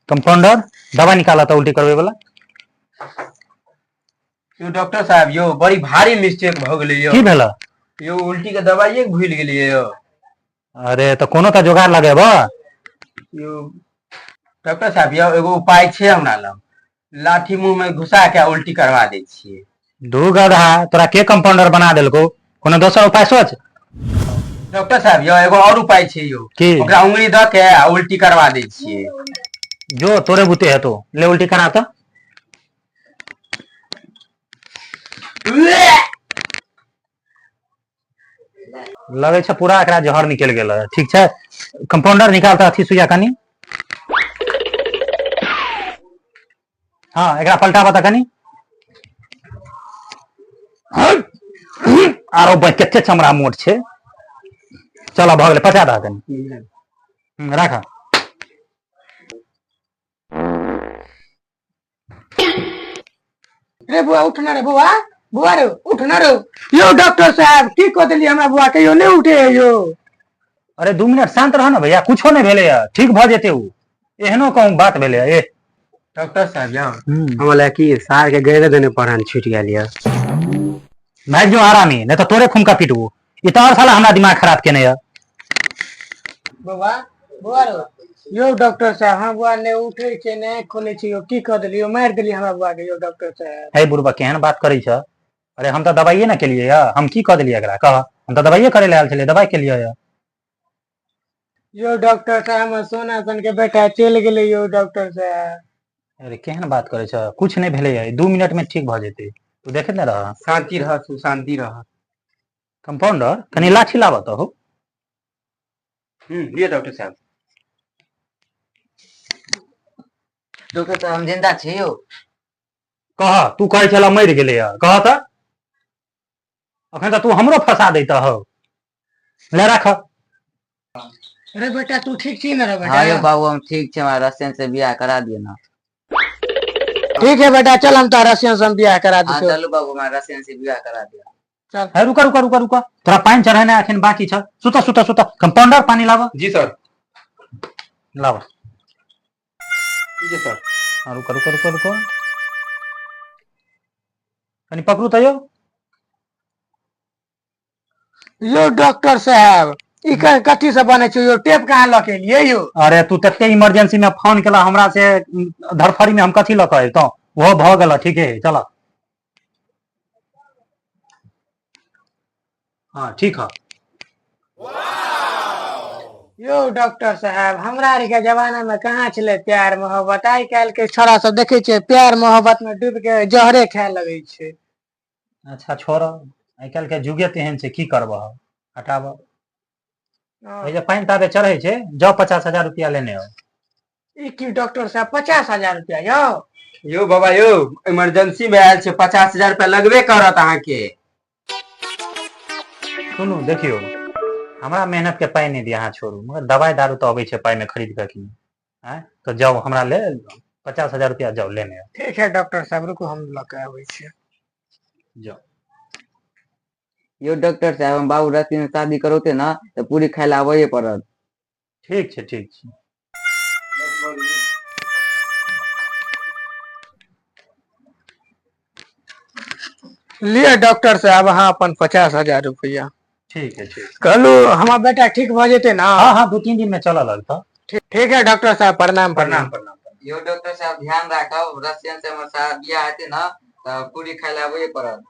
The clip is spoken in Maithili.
कंपाउंडर दवा निकाला था उल्टी करवे वाला। यौ डॉक्टर साहब यौ, बड़ी भारी मिस्टेक भऽ गेलै यौ। की भेल? यौ, उल्टी के दवाइये भूलि गेलियै यौ। अरे, तऽ कोनो तऽ जोगाड़ लगेब। यौ डॉक्टर साहब यौ, एगो उपाय छै हमरा लग। लाठी मुंह में घुसा के उल्टी करवा दै छियै। दू गधा, तोरा के कंपाउंडर बना देलको? कोनो दोसर उपाय सोच। डॉक्टर साहब यौ, एगो और उपाय छै यौ। की? ओकरा उंगली दऽ के आ उल्टी करवा दै छियै। जो तोरे बुते हेतो, ले उल्टी करा तऽ। लगै छै पूरा एकरा जहर निकलि गेल है। ठीक छै कंपाउंडर, निकाल तऽ अथी सुइया कनी। हँ, एकरा पलटाबऽ तऽ कनी। आरो भाई, कते चमड़ा मोट छै। चल, भऽ गेलै, पचा दह कनी। राख। रे बुआ, उठना रे बुआ, बुआ रे, उठना रे। यौ डॉक्टर साहब, की कऽ देलियै हमरा बुआ के यौ? नहि उठे है यौ। अरे, 2 मिनट शांत रह ने भैया, कुछो नहि भेलै ठीक भऽ जेतै ओ। एहनो कहूँ बात भेलै ए? डॉक्टर साहब यौ, हमरा की सार के गैरे देने पढ़ान छूटि गेल यऽ। भागि जो आरामी, नहि तऽ तोरे खुमका पिटबू। ई तऽ आओर साला हमरा दिमाग खराब केने यऽ। बौआ, बौआ रे। यौ डॉक्टर साहब, हम बुआ नहि उठे छै, नहि खोले छै यौ। की कऽ देलियै? मारि देलियै हमरा बुआ के यौ डॉक्टर साहब? हे बुढ़बा, केहन बात करै छ? अरे, हम तऽ दबाइए ने केलियै यऽ। हम की कऽ देलियै एकरा, कह? हम तऽ दबाइए करै लए आयल छलियै, दबाइ केलियै यऽ। यौ डॉक्टर साहब, हमर सोना सन के बेटा चलि गेलै यौ डॉक्टर साहब। अरे, केहन बात करै छ? कुछ नहि भेलै यऽ, 2 मिनट में ठीक भऽ जेतै। तू देखैत ने रह। शांति रह तू, शांति रह। कंपाउंडर, कनि लाठी लाबऽ तऽ हो। लिअ डॉक्टर साहब। डॉक्टर साहब, हम जिंदा छी यौ। कह, तू कहै छला मरि गेलै यऽ, कह तऽ। अखन तऽ तू हमरो फंसा दैत हो। ले, राख। अरे बेटा, तू ठीक छी ने रे बेटा? हाँ यौ बाबू, हम ठीक छी। हमरा रसियन से बियाह करा दियौ ने। ठीक है बेटा, चल, हम तोरा रसियन से हम बियाह करा हाँ। दी। चलू बाबू, हमरा रसियन से बियाह करा दियौ। चल। हे, रुका रुका रुका रुका, तोरा पानि चढ़ेनाइ अखन बाकी छ। सुत सुत सुत। कंपाउंडर, पानी लाबऽ। जी सर। लाबऽ। जी सर। हाँ, रुका रुका रुका रुका, कनि पकड़ू तऽ यौ। यौ डॉक्टर साहब, ई कथी से बनै छै यौ? टेप कहाँ लऽ के एलियै यौ? अरे, तू तते इमरजेंसी में फोन केला हमरा से, धरफड़ी में हम कथी लऽ कऽ अबितहुँ? ओहो भऽ गेल, ठीके है, चल। हाँ, ठीक है। यौ डॉक्टर साहब, हमरा आर के जमाना में कहाँ छलै प्यार मोहब्बत? आइ काल्हि के छोरा सब देखै छियै, प्यार मोहब्बत में डूबि के जहरे खाए लगै छै। अच्छा छोड़, आइ काल्हि के जुगे तेहन छै, की करबह? हटाबह। जे पानि ताबे चढ़ै छै, जाउ, 50,000 रुपया लेने आउ। ई की डॉक्टर साहब, 50,000 रुपया यौ? यौ बाबा यौ, इमरजेंसी में आयल छै, 50,000 रुपया लगबे करत अहाँके। सुनू, देखियौ, हमरा मेहनत के पाइ नहि दिअ अहाँ, छोड़ू। मगर दवाइ दारू तऽ अबै छै पाइ मे खरीद कऽ कि आँय? तऽ जाउ, हमरा ले 50,000 रुपया, जाउ, लेने आउ। ठीक है डॉक्टर साहब, रुकू, हम लऽ के आबै छी। जाउ। यौ डॉक्टर साहब, हम बाबू रति में शादी करौते ने तऽ पूरी खाय लए आबैए पड़त। ठीक छै, ठीक छै। लिअ डॉक्टर साहब, अहाँ अपन 50,000 रुपया। ठीक है, ठीक। कहलू, हमर बेटा ठीक भऽ जेतै ने? हाँ, 2-3 दिन में चलऽ लगतऽ। ठीक, ठीक है डॉक्टर साहब, प्रणाम प्रणाम। प्रणाम प्रणाम। यौ डॉक्टर साहब, ध्यान राखब, रसियन से हमर बियाह हेतै ने तऽ पूरी खाय लए आबैए पड़त।